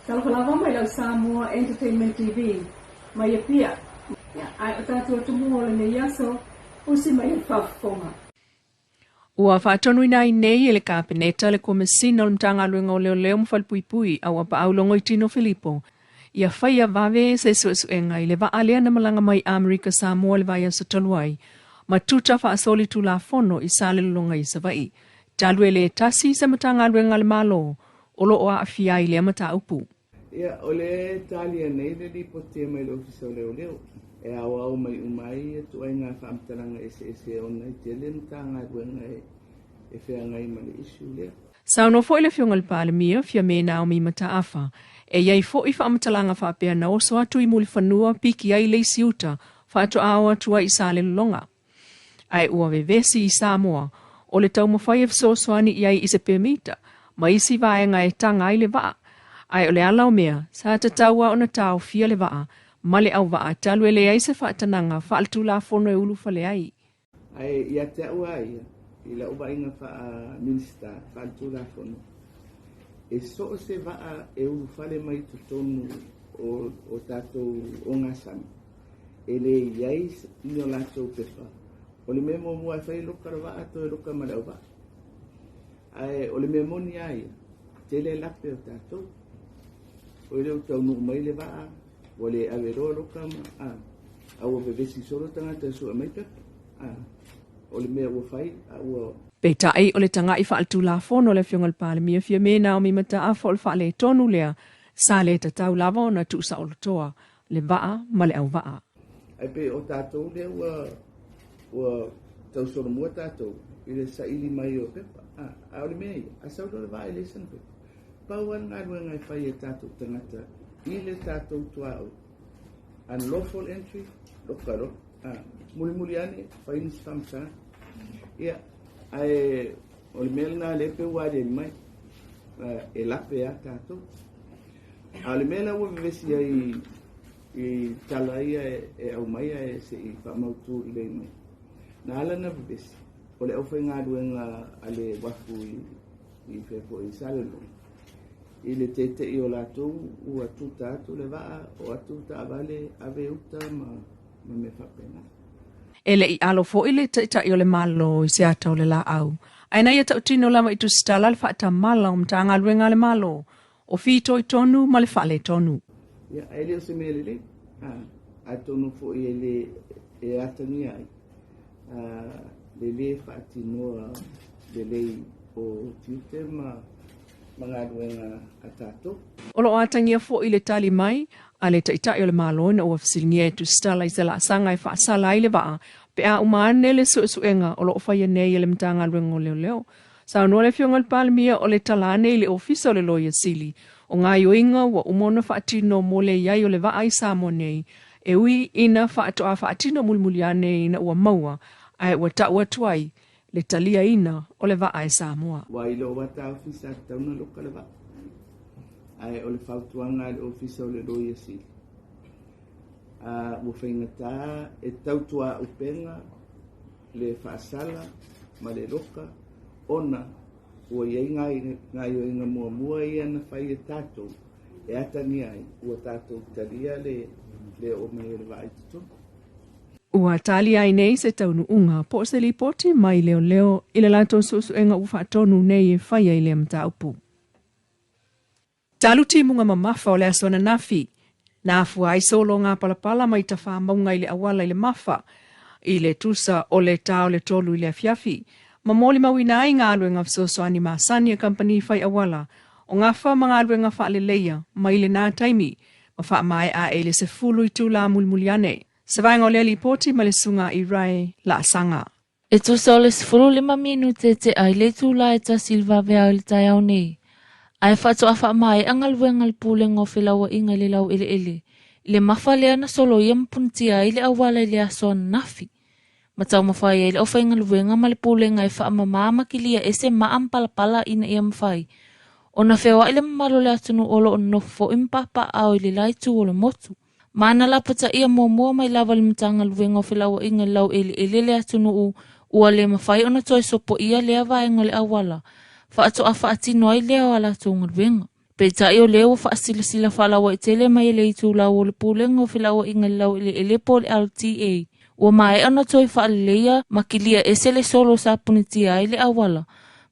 Talofa lava mai lau Samoa Entertainment TV mai Apia. Ia, ae o tatou atumua o lenei aso, usi mai le faafofoga. Ua faatonuina ai nei e le Kapeneta le Komesina o le Matagaluega o Leoleo ma Falepuipui a Auapaau Logoitino Filipo ia faia vave se suesuega i le vaa lea na malaga mai Amerika Samoa le vaiaso talu ai ma tuta faasoli tulafono i Salelologa i Savaii talu e le tasi se Matagaluega a le Malo o lo o aafia ai lea mataupu. Ia, o le talia nei le lipoti e mai le Ofisa o Leoleo, e aoao mai uma ai ia ituaiga faamatalaga eseese ona e tele Matagaluega e feagai ma le issue lea. Saunoa foi le Afioga i le Palemia, Fiame Naomi Mataafa, e i ai foi faamatalaga faapea na oso atu i Mulifanua piki ai le isi uta faatoa o atu ai i Salelologa. Ae ua vevesi i Samoa, o le taumafai e fesoasoani i ai i se pemita ma isi vaega e taga ai le vaa. Ae o le ala o mea, sa tatau lava ona taofia le vaa ma le auvaa talu e leai se faatanaga faaletulafono e ulufale ai. Ae ia te au lava ia, i lau vaaiga faa-Minisita faaletulafono, e so o se vaa e ulufale mai i totonu o tatou ogasami, e le i ai ni o latou pepa. O le mea muamua e fai e loka le vaa, toe loka ma le auvaa. Ae o le mea moni lava ia, tele lape o tatou. O le ua taunuu mai le vaa, ua le ave loa loka ma, a, a ua vevesi solo tagata e sue mai pepa. A, o le mea ua fai, a ua. Peitai, o le taga'i faaletulafono a le Afioga i le Palemia Fiame Naomi Mataafa o le faaletonu lea sa le tatau lava ona tuusaolotoa le vaa ma le auvaa. Ae pei o tatou lea ua ua tausolomua tatou i le saili mai o pepa. A, a o le mea ia, a sau loa le vaa e leai sana pepa. Pau lava le galuega e fai e tatou tagata i le tatou tuaoi, unlawful entry, loka loa. A, mulimuli ane, fai nisi faamatalaga. Ia, ae o le mea lena lea pei ua aliali mai, e lape lava tatou. A o le mea la ua vevesi ai i tala ia e aumai ae se i faamautu lelei mai, na ala ona vevesi, o le aufaigaluega a le uafu i fea foi i Salelologa, i le teitei o latou ua tuta atu le vaa, o atu taavale, ave uta ma mea faapena. E le i alo foi le Taitai o le Malo i se ata o le laau, ae na ia tautino lava i tusitala le faatamala o Matagaluega a le Malo o fitoitonu ma le faaletonu. Ia, ae le o se mea lelei, atonu foi e le e atagia ai le lē faatinoa lelei o tiute ma galuega a tatou. O lo o atagia foi le tali mai a le Taitai o le Malo ina ua fesiligia e tusitala i se laasaga e faasala ai le vaa pe a uma ane le suesuega o lo o faia nei e le Matagaluega o Leoleo. Saunoa le Afioga i le Palemia o le tala ane i le Ofisa o le Loia Sili o gaoioiga ua uma ona faatino mo le i ai o le vaa i Samoa nei e ui ina faatoa faatino mulimuli ane ina ua maua ae ua tau atu ai le taliaina o le vaa e Samoa. Ua iloa ta ofisa tatau ona loka le vaa. Ae o le fautuaga a le Ofisa o le Loia Sili, ua faigata e tautuaupega le faasala ma le loka ona ua i ai gaoioiga muamua ia na fai e tatou e atagia ai ua tatou talia le le oo mai o le vaa i totonu. Ua tali ai nei se taunuuga po o se lipoti mai leoleo i le latou suesuega ua faatonu nei e faia i lea mataupu. Talu timuga mamafa o le aso ananafi, na afua ai sologa palapala mai tafamauga i le auala i le mafa i le tusa o le ta o le 3 i le afiafi, ma molimauina ai galuega fesoasoani masani a kamupani fai auala o gafa ma galuega faaleleia mai lena taimi ma faamaea e i le 10 itula mulimuli ane. Se vaega o lea lipoti ma le susuga i Ray Laasaga. E tusa o le 15 minute te ai le itula e tasi i le vaveao i le taeao nei, ae faatoa faamaea galuega a le Pulega o Felauaiga i le Laueleele i le mafa lea na soloia ma punitia ai le auala i le aso ananafi. Ma taumafai ai le aufaigaluega ma le Pulega e faamama ma kilia ese maa ma palapala ina ia mafai ona feoai le mamalu o le atunuu o lo o nonofo foi ma papaaao i le la itu o le motu. Ma na lapataia muamua mai lava le Matagaluega o Felauaiga i le Laueleele le atunuu ua le mafai ona toe sopoia lea vaega o le auala, faatoa faatino ai lea o a latou galuega. Peitai o lea ua faasilasila faalauaitele mai e le itulau o le Pulega o Felauaiga i le Laueleele po o le LTA, ua maea ona toe faaleleia ma kilia ese le solo sa punitia ai le auala,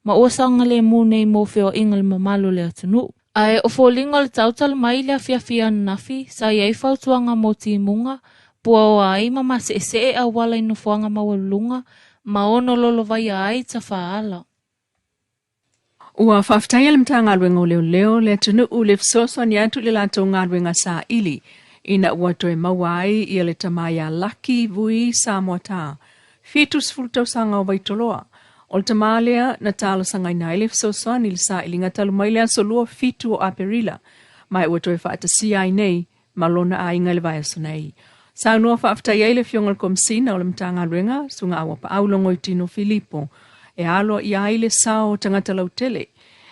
ma ua saogalemu nei mo feoaiga i le mamalu o le atunuu. Ae o foliga o le tautala mai i le afiafi ananafi, sa i ai fautuaga mo timuga, puaoa ai ma maseesee auala i nofoaga maualuluga ma ono lolovaia ai tafaala. Ua faafetaia le Matagaluega o Leoleo le atunuu le fesoasoani atu i le latou galuega saili ina ua toe maua ai ia le tama ia Lucky Vui Samoatā, 70 tausaga o Vaitoloa. O le tama lea na talosagaina ai le fesoasoani i le sailiga talu mai le aso 27 o Aperila, ma ua toe faatasia ai nei ma lona aiga i le vaiaso nei. Saunoa faafetai ai le Afioga i le Komesina o le Matagaluega, Susuga Auapaau Logoitino Filipo, e alo ia ai le sao o tagata lautele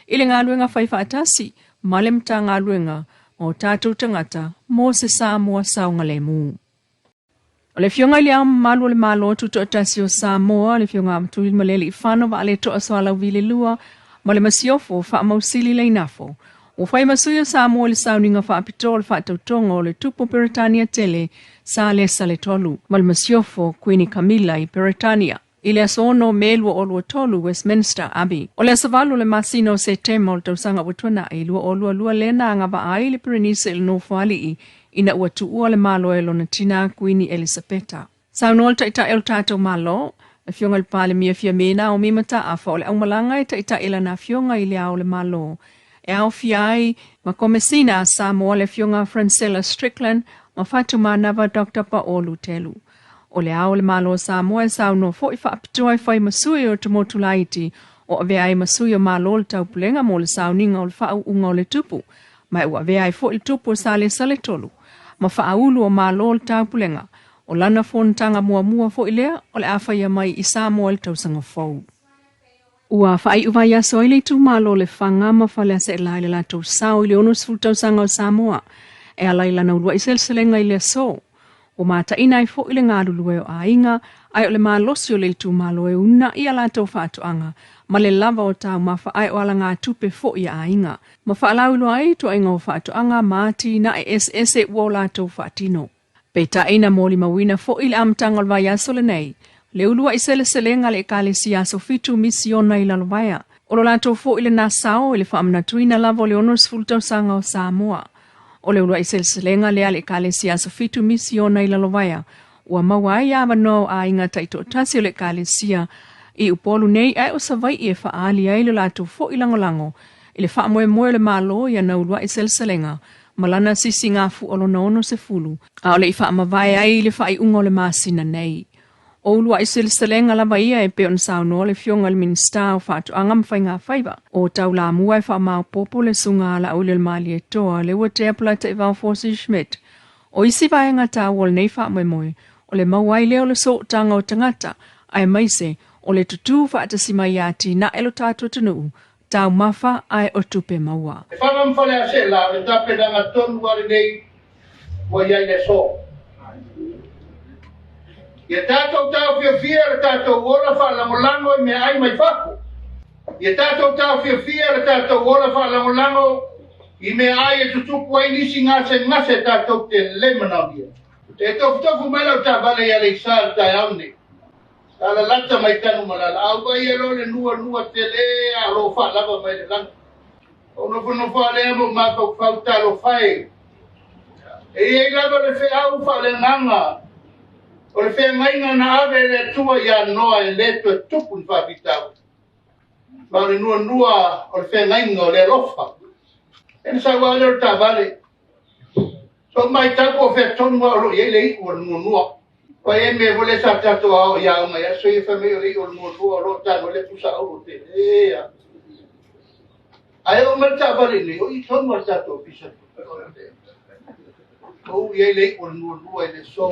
i le galuega fai faatasi ma le Matagaluega ma o tatou tagata mo se Samoa saogalemu. O le Afioga i le Ao Mamalu o le Malo Tutoatasi o Samoa, le Afioga Tuimalealiifano Vaaletoa Sualauvi II, ma le Masiofo Faamausili Leinafo, ua fai ma sui o Samoa i le sauniga faapitoa o le faatautoga o le Tupu o Peretania tele Salesa le Tolu, ma le Masiofo Kuini Kamila i Peretania i le aso 6 Me 2023 Westminster Abbey. O le aso 8 o le masina o Setema o le tausaga ua tuanai 2022 lea na agavaa ai le Perenise i le nofoalii ina ua tuua le Malo e lona tina Kuini Elisapeta. Saunoa le Taitai o le tatou Malo, Afioga i le Palemia Fiame Naomi Mataafa o le aumalaga e taitai lana afioga i le Ao o le Malo e aofia ai ma Komesina a Samoa le Afioga Francella Strickland ma Fatumanava Dr. Paolu Telu. O le Ao o le Malo o Samoa e saunoa foi faapitoa e fai ma sui o Tumotu Laiti o avea ai ma sui o Malo o le Taupulega mo le sauniga o le faauuga o le tupu, ma e ua avea ai foi le tupu o Salesa le Tolu ma faaulu o Malo o le Taupulega. O lana fonotaga muamua foi lea o le a faia mai i Samoa i le tausaga fou. Ua faaiu vaiaso ai le itumalo o Lefaga ma Faleaseela i le latou sao i le 60 tausaga o Samoa e ala i lana uluai seleselega i le aso. Ua mataina ai foi le galulue o aiga, ae o le malosi o le itumalo e una'i a latou faatoaga ma le lava o taumafa ae o alagatupe foi a aiga, ma faalauiloa ai ituaiga o faatoaga ma atinae eseese ua o latou faatino. Peitai na molimauina foi le amataga o le vaiaso lenei, le uluai seleselega a le Ekalesia Aso Fitu Misiona i Lalovaea. O lo latou foi lena sao i le faamanatuina lava o le 60 tausaga o Samoa. O le uluai seleselega lea a le Ekalesia Aso Fitu Misiona i Lalovaea, ua maua ai avanoa o aiga taitoatasi o le Ekalesia i Upolu nei ae o Savaii e faaali ai lo latou foi lagolago i le faamoemoe o le Malo i ana uluai seleselega ma lana sisigafua lona 60, a o le i faamavae ai i le faaiuga o le masina nei. O uluai seleselega lava ia e pei ona saunoa le Afioga i le Minisita o Faatoaga ma Faigafaiva, o taulamua e faamaopoopo le susuga a Laaulialemalietoa Leuatea Polataivao Fosi Schmidt. O isi vaega taua o lenei faamoemoe, o le maua ai lea o le sootaga o tagata, aemaise o le tutū faatasi mai ia atinae lo tatou atunuu, taumafa ae o tupe maua. E fana ma Faleaseela o le tapenaga tonu lava lenei ua i ai le aso. Ia tatou taofiofia le tatou ola faalagolago i meaai mai fafo. Ia tatou taofiofia le tatou ola faalagolago i meaai e tutupu ai nisi gasegase tatou te le manaomia. E tofutofu mai lau taavale i Aleisa i le taeao lenei. Sa lalata mai Tanumalala, a ua ia loa le nuanua tele a o lo o faalava mai le lagi. Ou nofonofo lava lea ma ou mafaufau, talofa e, e i ai lava le feau faaleagaga o le feagaiga na ave e le Atua ia Noa e le toe tupu ni faafitauli. Ma o le nuanua o le feagaiga o le alofa. E na sau lava lea o le taavale. So matau po o fea tonu lava o lo o i ai le iu o le nuanua. Ua i ai mea foi lea sa tatou ao i aoga i aso ia fai mai o le iu o le nuanua o lo o tago ai le pusa auro tele a. Ae oo mai le taavale i inei, o i tonu lava le tatou ofisa. O i ai le iu o le nuanua i le aso.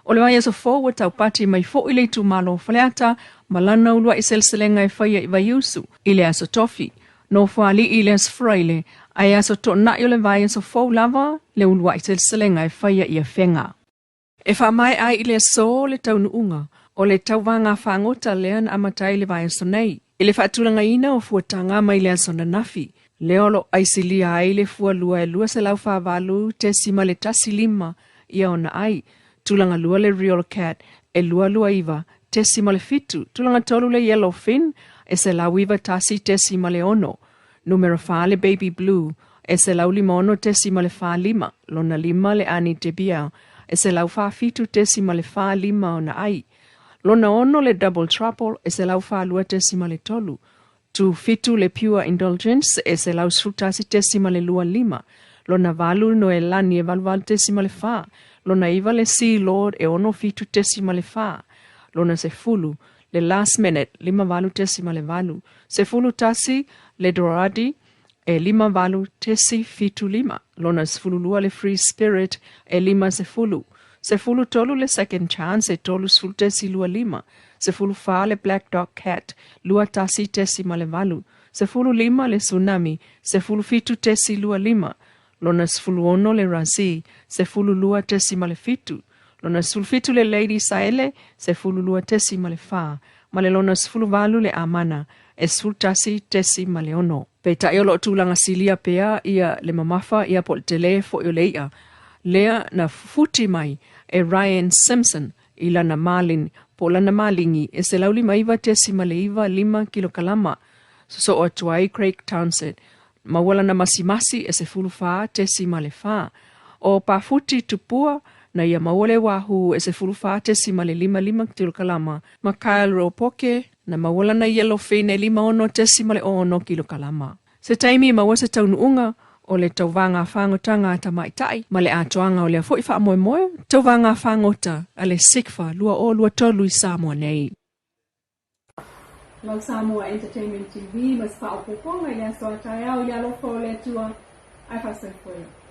O le vaiaso fou ua taupati mai foi le itumalo o Faleata ma lana uluai seleselega e faia i Vaiusu i le Aso Tofi. Nofoalii i le Aso Faraile, ae aso Toonai o le vaiaso fou lava le uluai seleselega e faia i Afega. E faamaea ai i le aso le taunuuga o le tauvaga fagota lea na amata ai le vaiaso nei, i le faatulagaina o fuataga mai le aso ananafi. Lea o lo o aisilia ai le fualua e 248.15 ia ona ai. Tulaga lua le Real Cat e 229.7. Tulaga tolu le Yellow Fin e 191.6. Numera fa le Baby Blue e 156.45. Lona lima le Ani Debiel e 147.45 ona ai. Lona ono le Double Trouble e 142.3. Tu fitu le Pure Indulgence e 111.25. Lona valu Noelani e 88.4. Lona iva le Sea Lord e 67.4. Lona sefulu le Last Minute 58.8. 11 le Doradi e 58.75. Lona 12 le Free Spirit e 50. 13 le Second Chance e 30.25. 14 le Black Dog Cat 21.8. 15 le Tsunami 17.25. Lona 16 le Razi 12.7. Lona 17 le Lady Saele 12.4. Ma le lona 18 le Amana e 11.6. Peitai o lo o tulaga silia pea ia le mamafa ia po o le tele foi o le i'a lea na fufuti mai e Ryan Simpson i lana malin po o lana maligi e 159.95 kilokalama. Sosoo atu ai Craig Townsend maua lana masimasi e 14.4. O Pafuti Tupua na ia maua le wahoo e 14.55 kilokalama ma Kyle Ropoke na maua lana yellowfin e 56.6 kilokalama. Se taimi e maua se taunuuga o le tauvaga fagotaga a tamaitai ma le atoaga o lea foi faamoemoe, tauvaga fagota a le SICFA 2023 i Samoa nei. Lau Samoa Entertainment TV ma se faaopoopoga i le aso a taeao i le alofa o le Atua ae faasoifua ia.